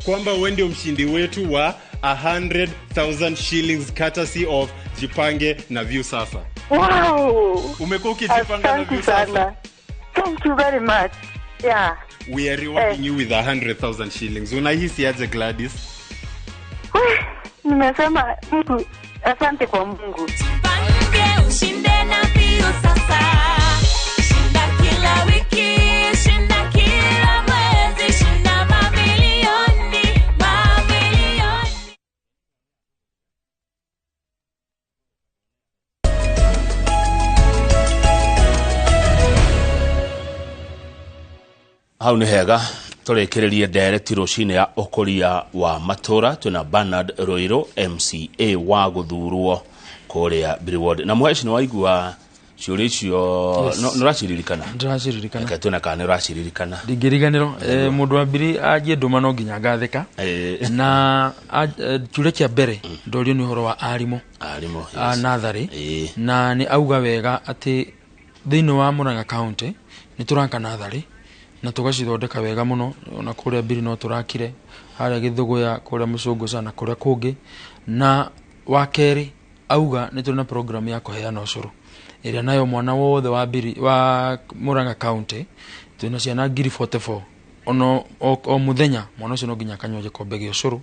Speaker 11: kwamba wewe ndio mshindi wetu wa 100,000 shillings courtesy of Jipange na Viusasa.
Speaker 12: Wow.
Speaker 11: Umekuwa ukijipanga na
Speaker 12: Asante
Speaker 11: Viusasa?
Speaker 12: sana. Thank you very much. Yeah.
Speaker 11: We are rewarding you with 100,000 shillings. Unahisi aje, Gladys?
Speaker 12: Nimesema Mungu, asante kwa Mungu.
Speaker 13: Jipange ushinde na Viusasa. Shinda kila wiki, shinda kila mwezi, shinda mamilioni, mamilioni.
Speaker 1: Hau nĩ hega tũrĩkĩrĩrie ndereti rũcinĩ ya ũkũria wa matũra. Twĩna Bernard Ruiru, MCA wa gũthurwo kũrĩa Mbiri Ward. Na Mũheci, nĩ waigua ciũria icio?
Speaker 2: Yes.
Speaker 1: Nĩ ũraciririkana?
Speaker 2: Ndĩraciririkana.
Speaker 1: Reke tuone kana nĩ ũraciririkana.
Speaker 2: Ndingĩriganĩrwo. Mũndũ wa Mbiri anjie ndũma no nginya ngathĩka. Na kĩũria kĩa mbere ndorio nĩ ũhoro wa arimũ.
Speaker 1: Arimũ.
Speaker 2: A natharĩ. Na nĩ auga wega atĩ thĩinĩ wa Murang'a County nĩ tũraka natharĩ na tũgacithondeka wega mũno, ona kũrĩa Mbiri no tũrakire harĩa Gĩthũgũya, kũrĩa Mũcũngũca na kũrĩa kũngĩ. Na wa kerĩ auga nĩ tũrĩ na program ya kũheana ũcũrũ ĩrĩa nayo mwana wothe wa Mbiri, wa Murang'a County, twĩna ciana 44,000, ono o mũthenya mwana ũcio no nginya akanyua gĩkombe gĩa ũcũrũ.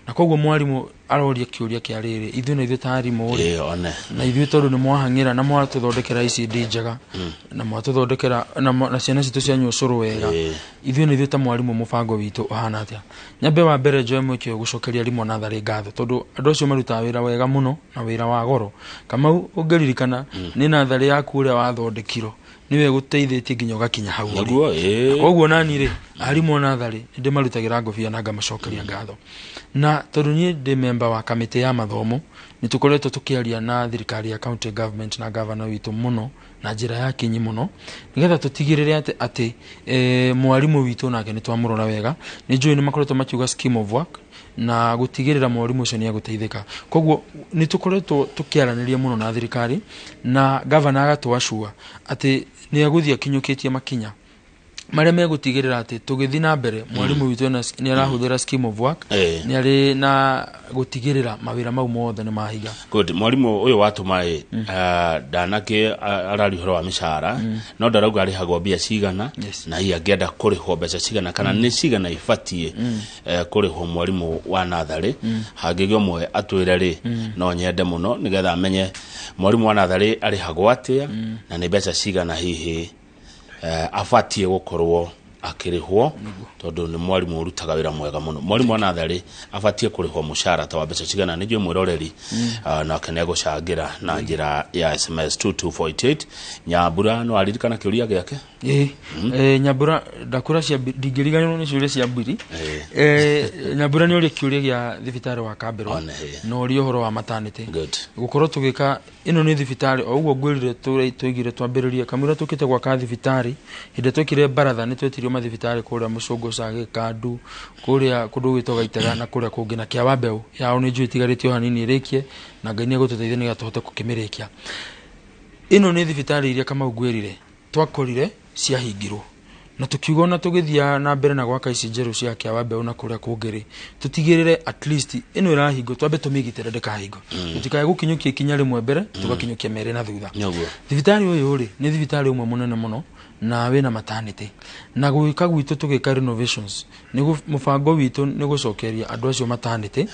Speaker 2: Na koguo mwarimũ aroria kĩũria kĩa rĩrĩ, ithuĩ na ithuĩ ta arimũ rĩ,
Speaker 1: One.
Speaker 2: na ithuĩ tondũ nĩ mwahang'ĩra na mwatũthondekera ICD njega na mwatũthondekera na ciana citũ cianyua ũcũrũ wega, ithuĩ na ithuĩ ta mwarimũ mũbango witũ ũhana atĩa? Nyambe wa mbere njoe mweke ũyũ gũcokeria arimũ a natharĩ ngatho, tondũ andũ acio marutaga wĩra wega mũno na wĩra wa goro. Kamau, ũngĩririkana nĩ natharĩ yaku ũrĩa wathondekirwo nĩwe gũteithĩtie nginya ũgakinya hau ũrĩ.
Speaker 1: Nĩguo, ĩĩ.
Speaker 2: Koguo nani rĩ, arimũ a natharĩ nĩndĩmarutagĩra ngũbia na ngamacokeria ngatho. Na tondũ niĩ ndĩ memba wa kamĩtĩ ya mathomo, nĩ tũkoretwo tũkĩaria na thirikari ya county government na gavana witũ mũno na njĩra ya kinyi mũno, nĩgetha tũtigĩrĩre atĩ mwarimũ witũ nake nĩ twamũrora wega. Nĩ njũĩ nĩ makoretwo makiuga scheme of work na gũtigĩrĩra mwarimũ ũcio nĩ egũteithĩka. Koguo nĩ tũkoretwo tũkĩaranĩria mũno na thirikari na gavana agatũacua atĩ nĩ egũthiĩ akinyũkĩtie makinya marĩa megũtigĩrĩra atĩ tũgĩthiĩ na mbere mwarimũ witũ nĩ arahũthĩra scheme of work, nĩ arĩ na gũtigĩrĩra mawĩra mau mothe nĩ mahiga.
Speaker 1: Good. Mwarimũ ũyũ watũma ĩ, ndanakĩ araria ũhoro wa mĩcara, no ndarauga arĩhagwo mbia cigana, na hihi angĩenda kũrĩhwo mbeca cigana kana nĩ cigana ibatiĩ kũrĩhwo mwarimũ wa natharĩ. Hangĩgĩa ũmwe atwĩre rĩ, no nyende mũno nĩgetha amenye mwarimũ wa natharĩ arĩhagwo atĩa na nĩ mbeca cigana hihi abatiĩ gũkorwo akĩrĩhwo, tondũ nĩ mwarimũ ũrutaga wĩra mwega mũno. Mwarimũ wa natharĩ abatiĩ kũrĩhwo mũcara ta wa mbeca cigana? Nĩ njũĩ mwĩroreri nake nĩegũcangĩra na njĩra ya SMS 22488. Nyambura, no aririkana kĩũria gĩake?
Speaker 2: Ĩĩ. Nyambura ndakũra cia ndingĩriganĩrwo nĩ ciũria cia Mbiri. Nyambura nĩ ũria kĩũria gĩa thibitarĩ wa Kambĩrwa na ũria ũhoro wa maternity. Gũkorwo tũgĩka ĩno nĩ thibitarĩ o ũguo ngwĩrire tũigire twambĩrĩrie kamũira tũkĩte gwaka thibitarĩ. Hĩndĩ ĩrĩa twekire baratha nĩ twetirio mathibitarĩ kũrĩa Mũcũngũca, Gĩkandu, kũrĩa kũndũ gwĩtwo Gaitega na kũrĩa kũngĩ, na kĩa wa mbeũ yao nĩ njũĩ ĩtigarĩte o hanini ĩrĩkie, na Ngai nĩ egũtũteithia nĩgetha tũhote gũkĩmĩrĩkia. Ĩno nĩ thibitarĩ iria Kamau ngwĩrire twakorire ciahingirwo, na tukiuga ona tũgĩthiĩ na mbere na gwaka ici njerũ cia kĩa wa mbeũ na kũrĩa kũngĩ rĩ, tũtigĩrĩre at least ĩno ĩrahingwo twambe tũmĩgitĩre ndĩkahingwo, tũtikae gũkinyũkia ikinya rĩmwe mbere tũgakinyũkia merĩ na thutha. Thibitarĩ ũyũ rĩ, nĩ thibitarĩ ũmwe mũnene mũno na wĩna maternity, na gwĩka gwitũ tũgĩka renovations nĩ mũbango witũ nĩ gũcokeria andũ acio maternity.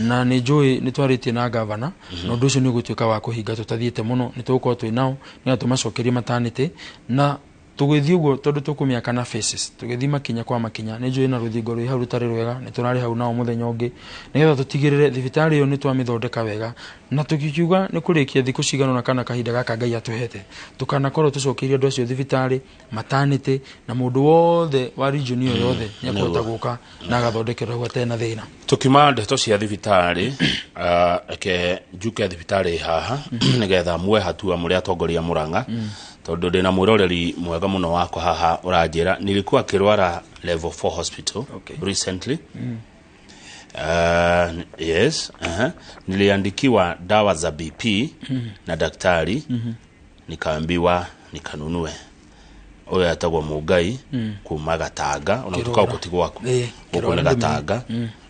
Speaker 2: Na nĩ njũĩ nĩ twarĩtie na gavana, na ũndũ ũcio nĩ ũgũtuĩka wa kũhinga tũtathiĩte mũno, nĩ tũgũkorwo twĩ nao nĩgetha tũmacokerie maternity. Na tũgĩthiĩ ũguo tondũ tũkũmĩaka na phases, tũgĩthiĩ makinya kwa makinya, nĩ njũĩ na rũthingo rwĩ hau rũtarĩ rwega, nĩ tũrarĩ hau nao mũthenya ũngĩ nĩgetha tũtigĩrĩre thibitarĩ ĩyo nĩ twamĩthondeka wega. Na tũkiuga nĩ kũrĩkia thikũ cigana ũna kana kahinda gaka Ngai atũhete tũkanakorwo tũcokeirie andũ acio thibitarĩ maternity, na mũndũ wothe wa region ĩyo yothe nĩ ekũhota gũka na agathondekerwo hau atarĩ na thĩna.
Speaker 1: Tũkiuma ndeto cia thibitarĩ, reke njuke thibitarĩ haha nĩgetha muoe hatua mũrĩ atongoria Murang'a, tondũ ndĩna mwĩroreri mwega mũno wakwa haha ũranjĩra nilikuwa akĩrwara level 4 hospital recently. Yes, niliandikiwa dawa za BP na daktari, nikaambiwa nikanunue. Ũyũ etagwo Mũngai kuma Gatanga, ona
Speaker 2: Kĩrora.
Speaker 1: gũtuĩka gũkũ ti gwaku, gũkũ nĩ
Speaker 2: Kĩrora.
Speaker 1: Gatanga,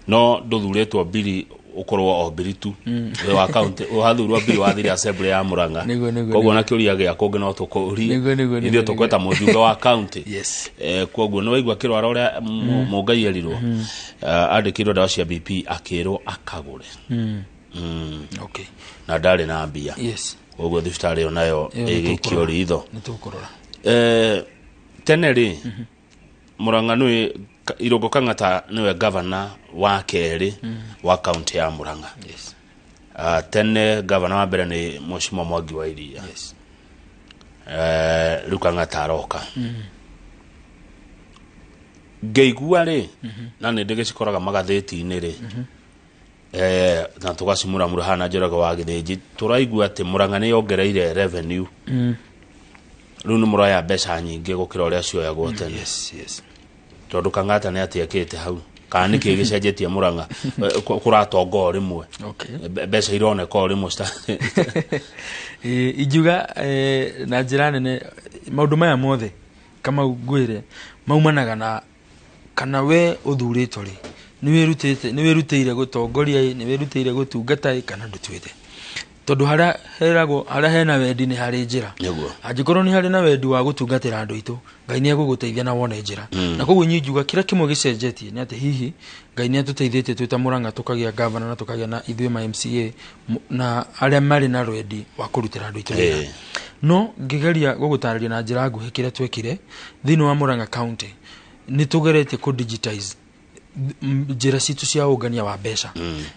Speaker 1: no ndũthurĩtwo Mbiri Ukorwo o Mbiritu we wa county wathurwo Mbiri wathire assembly ya Murang'a.
Speaker 2: Nĩguo, nĩguo,
Speaker 1: Koguo
Speaker 2: nĩguo.
Speaker 1: na kĩũria gĩa kũngĩ no tũkũrie.
Speaker 2: Nĩguo, nĩguo,
Speaker 1: Ithuĩ
Speaker 2: nĩguo,
Speaker 1: tũkweta mũjumbe wa county.
Speaker 2: Yes.
Speaker 1: Koguo nĩ waigua kĩrwara ũrĩa Mũngai erirwo, andĩkĩirwo ndawa cia BP akĩrwo akagũre.
Speaker 2: Okay.
Speaker 1: Na ndarĩ na mbia.
Speaker 2: Yes.
Speaker 1: Koguo thibitarĩ ĩyo nayo
Speaker 2: Ĩyo nĩ
Speaker 1: ĩgĩikio
Speaker 2: tũkũrora.
Speaker 1: ritho.
Speaker 2: Nĩ tũkũrora.
Speaker 1: Tene rĩ, Murang'a nĩ Irũngũ Kang'ata nĩwe gavana wa kerĩ wa kaunti ya Murang'a.
Speaker 2: Yes.
Speaker 1: Tene gavana wa mbere nĩ Mheshimiwa Mwangi wa Iria.
Speaker 2: Yes.
Speaker 1: Rĩu Kang'ata aroka. Ngĩigua rĩ, na nĩ ndĩgĩcikoraga magathĩti-inĩ rĩ, na tũgacimuramura haha na Njoroge wa Gĩthĩnji, tũraigua atĩ Murang'a nĩ yongereire revenue. Rĩu nĩ mũroya mbeca nyingĩ gũkĩra ũrĩa cioyagwo tene.
Speaker 2: Yes, yes.
Speaker 1: Tondũ Kang'ata nĩ atĩ ekĩte hau, kana nĩkĩ gĩcenjetie Murang'a? Kũratonga o rĩmwe.
Speaker 2: Okay.
Speaker 1: Mbeca ironeka o rĩmwe.
Speaker 2: Ingiuga na njĩra nene maũndũ maya mothe Kamau ngwĩre maumanaga na kana we ũthurĩtwo rĩ, nĩ wĩrutĩte, nĩ wĩrutĩire gũtongoria ĩ, nĩ wĩrutĩire gũtungata ĩ, kana ndũtuĩte, tondũ harĩa heragwo harĩa hena wendi nĩ harĩ njĩra. Angĩkorwo nĩ harĩ na wendi wa gũtungatĩra andũ aitũ, Ngai nĩ egũgũteithia na wone njĩra. Na koguo niĩ ingiuga kĩrĩa kĩmwe gĩcenjetie nĩ atĩ hihi Ngai nĩ atũteithĩtie twĩ ta Murang'a tũkagĩa gavana na tũkagĩa na ithuĩ ma MCA na arĩa marĩ na rwendi wa kũrutĩra andũ aitũ wĩra. No ngĩgeria gũgũtarĩria na njĩra nguhĩ kĩrĩa twekire thĩinĩ wa Murang'a County, nĩ tũgeretie kũ digitize njĩra citũ cia ũngania wa mbeca.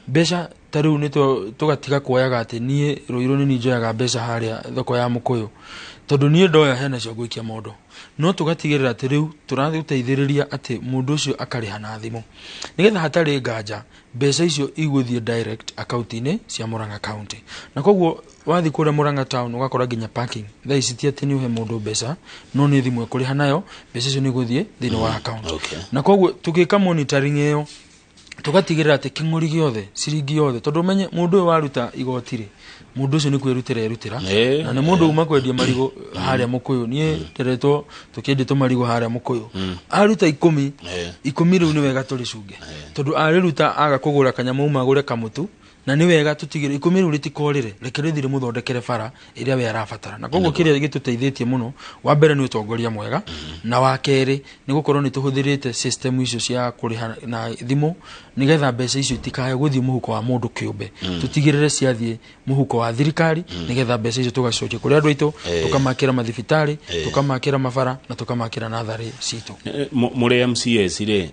Speaker 2: Mbeca ta rĩu nĩ tũgatiga kuoyaga atĩ niĩ Rũirũ nĩ niĩ njoyaga mbeca harĩa thoko ya Mũkũyũ, tondũ niĩ ndoya hena cio ngũikia mondo, no tũgatigĩrĩra atĩ rĩu tũragũteithĩrĩria atĩ mũndũ ũcio akarĩha na thimũ, nĩgetha hatarĩ nganja mbeca icio igũthiĩ direct account-inĩ cia Murang'a County. Na koguo wathiĩ kũrĩa Murang'a town ũgakora nginya parking thaa ici ti atĩ nĩ ũhe mũndũ mbeca, no nĩ thimũ ekũrĩha nayo, mbeca icio nĩ igũthiĩ thĩinĩ wa account. Na koguo tũgĩka monitoring ĩyo, tũgatigĩrĩra atĩ kĩng'ũri gĩothe, ciringi yothe, tondũ ũmenye mũndũ ũyũ waruta igoti rĩ, mũndũ ũcio nĩ kwĩrutĩra erutĩra, na nĩ mũndũ uma kwendia marigũ harĩa Mũkũyũ. Niĩ nderetwo tũkĩendia tũmarigũ harĩa Mũkũyũ, aruta 10, 10 rĩu nĩ wega tũrĩcunge, tondũ arĩruta aga kũgũra kanyamũ uma agũre kamũtu, na nĩ wega tũtigĩre 10 rĩu rĩtikorĩre, reke rĩthiĩ rĩmũthondekere bara ĩrĩa we arabatara. Na koguo kĩrĩa gĩtũteithĩtie mũno, wa mbere nĩ ũtongoria mwega, na wa kerĩ nĩ gũkorwo nĩ tũhũthĩrĩte system icio cia kũrĩha na thimũ, nĩgetha mbeca icio itikae gũthiĩ mũhuko wa mũndũ kĩũmbe, tũtigĩrĩre ciathiĩ mũhuko wa thirikari, nĩgetha mbeca icio tũgacicokia kũrĩ andũ aitũ, tũkamakĩra mathibitarĩ, tũkamakĩra mabara, na tũkamakĩra natharĩ citũ.
Speaker 1: Mũrĩ MCAs rĩ,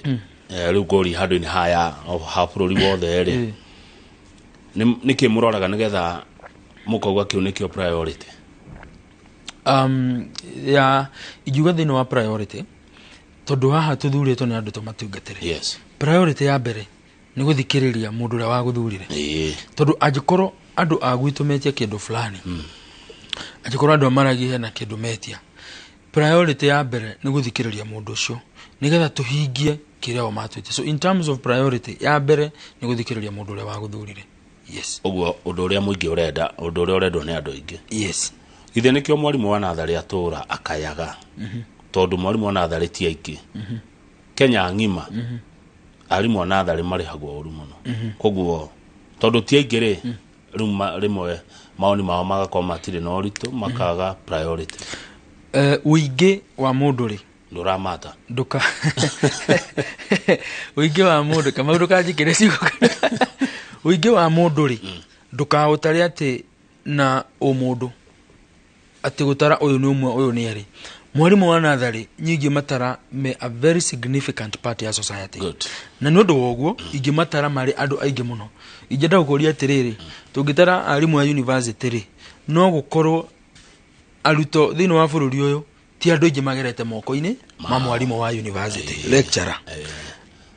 Speaker 1: rĩu ngũria handũ-inĩ haya ha bũrũri wothe rĩ, nĩkĩ mũroraga nĩgetha mũkauga kĩu nĩkĩo priority?
Speaker 2: Ya ingiuga thĩinĩ wa priority, tondũ haha tũthurĩtwo nĩ andũ tũmatungatĩre. Priority ya mbere nĩ gũthikĩrĩria mũndũ ũrĩa wagũthurire. Tondũ angĩkorwo andũ a gwitũ metia kĩndũ fulani, angĩkorwo andũ a Maragi hena kĩndũ metia, priority ya mbere nĩ gũthikĩrĩria mũndũ ũcio nĩgetha tũhingie kĩrĩa o matwĩtie. So in terms of priority ya mbere nĩ gũthikĩrĩria mũndũ ũrĩa wagũthurire. Yes.
Speaker 1: Ũguo ũndũ ũrĩa mũingĩ ũrenda, ũndũ ũrĩa ũrendwo nĩ andũ aingĩ.
Speaker 2: Yes.
Speaker 1: Githĩ nĩkĩo mwarimũ wa natharĩ atũra akayaga, tondũ mwarimũ wa natharĩ ti aingĩ Kenya ng'ima. Arimũ a natharĩ marĩhagwo ũru mũno. Koguo tondũ ti aingĩ rĩ, rĩu rĩmwe maoni mao magakorwo matirĩ na ũritũ, makaga priority.
Speaker 2: Ũingĩ wa mũndũ rĩ,
Speaker 1: ndũramata.
Speaker 2: Nduka ũingĩ wa mũndũ kama ndũkanjĩkĩre ciugo. Ũingĩ wa mũndũ rĩ, ndũkaũtare atĩ na ũmũndũ, atĩ gũtara ũyũ nĩ ũmwe, ũyũ nĩ erĩ. Mwarimũ wa natharĩ nyingĩ matara me a very significant part ya society.
Speaker 1: Good.
Speaker 2: Na nĩ ũndũ wa ũguo ingĩmatara marĩ andũ aingĩ mũno. Ingĩenda gũkũria atĩrĩrĩ, tũngĩtara arimũ a university rĩ, no gũkorwo arutwo thĩinĩ wa bũrũri ũyũ ti andũ aingĩ magerete moko-inĩ ma mwarimũ wa university lecturer.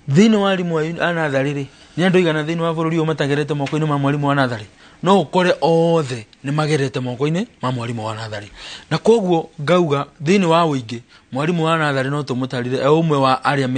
Speaker 2: Thĩinĩ wa arimũ a natharĩ rĩ, nĩ andũ aigana thĩinĩ wa bũrũri ũyũ matagerete moko-inĩ ma mwarimũ wa natharĩ? No ũkore othe nĩ magerete moko-inĩ ma mwarimũ wa natharĩ. Na koguo ngauga thĩinĩ wa ũingĩ mwarimũ wa natharĩ no tũmũtarire e ũmwe wa arĩa me